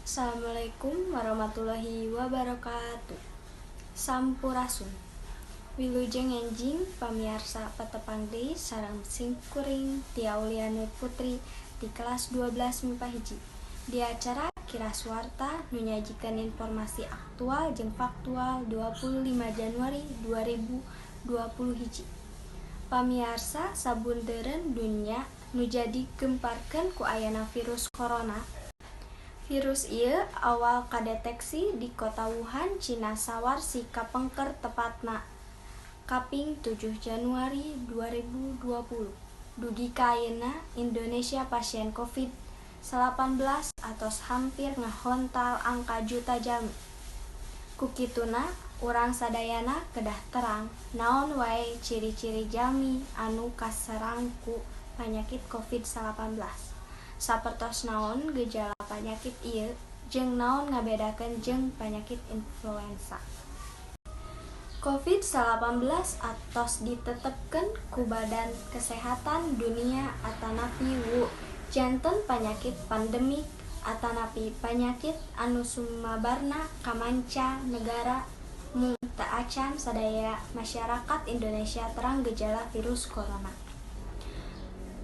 Assalamualaikum warahmatullahi wabarakatuh. Sampurasun. Wilujeng enjing pamiarsa, patepang deui sareng simkuring, Tia Auliana Putri di kelas 12 MIPA 1, di acara Kilas Warta nu nyajikeun informasi aktual jeung faktual 25 Januari 2020 hiji. Pamiarsa, sabudeureun dunya nu jadi gemparkeun ku ayana virus corona. Virus ieu awal kadeteksi di kota Wuhan, Cina, sawarsi kapengker, tepatna kaping 7 Januari 2020. Dugi ka ayeuna Indonesia pasien COVID-19 atos hampir ngahontal angka juta jalmi. Ku kituna urang sadayana kedah terang naon wae ciri-ciri jalmi anu kaserang ku panyakit COVID-19, sapertos naon gejala panyakit ieu jeung naon ngabedakeun jeung panyakit influenza. COVID-19 atos ditetepkeun ku Badan Kesehatan Dunia atanapi WHO janten panyakit pandemik atanapi panyakit anu sumebarna ka manca nagara mung teu acan sadaya masyarakat Indonesia terang gejala virus corona.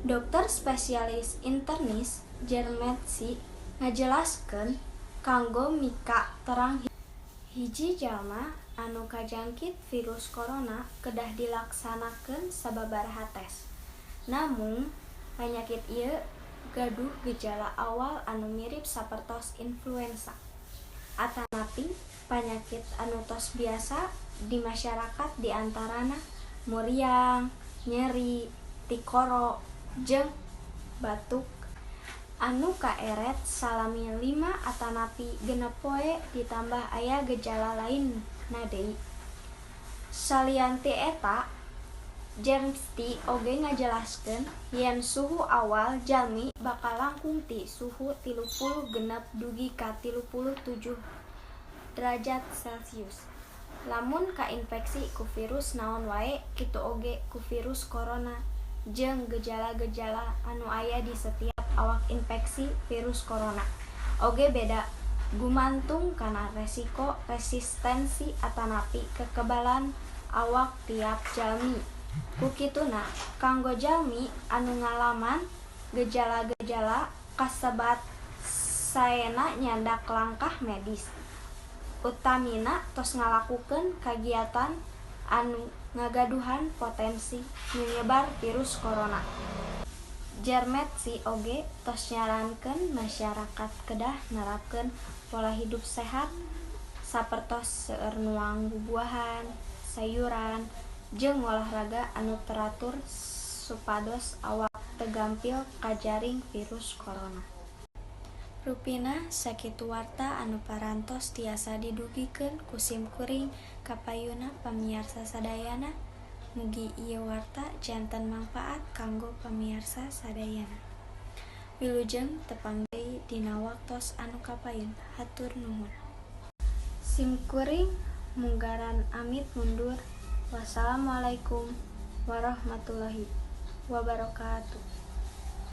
Dokter spesialis internis Jermetsi ngajelaskeun kanggo mika terang hiji jalma anu kajangkit virus corona kedah dilaksanakeun sababaraha tes. Namung panyakit ieu gaduh gejala awal anu mirip sapertos influenza atanapi panyakit anu tos biasa di masyarakat, diantarana muriang, nyeri tikoro, jeung batuk anu kaeret salami 5 atanapi 6 poe, ditambah aya gejala lainna deui. Salian ti eta, Jermsti oge ngajelaskeun yen suhu awal jalmi bakal langkung ti suhu 36 dugi ka 37 derajat celcius lamun kainfeksi ku virus naon wae, kitu oge ku virus corona, jeung gejala-gejala anu aya di setiap awak infeksi virus corona oge beda gumantung kana resiko resistensi atanapi kekebalan awak tiap jalmi. Ku kituna kanggo jalmi anu ngalaman gejala-gejala kasebat saena nyandak langkah medis, utamina tos ngalakukeun kagiatan anu ngagaduhan potensi nu nyebar virus corona. Jermetsi oge tos nyarankeun masyarakat kedah nerapkeun pola hidup sehat sapertos seueur nuang bubuahan, sayuran, jeung olahraga anu teratur supados awak teu gampil kajaring virus corona. Rupina sakitu warta anu parantos tiasa didugikeun ku simkuring ka payuna pamiarsa sadayana. Mugi ieu warta janten mangpaat kanggo pamiarsa sadayana. Wilujeng tepang deui dina waktos anu kapayun, hatur nuhun. Simkuring munggaran amit mundur. Wassalamualaikum warahmatullahi wabarakatuh.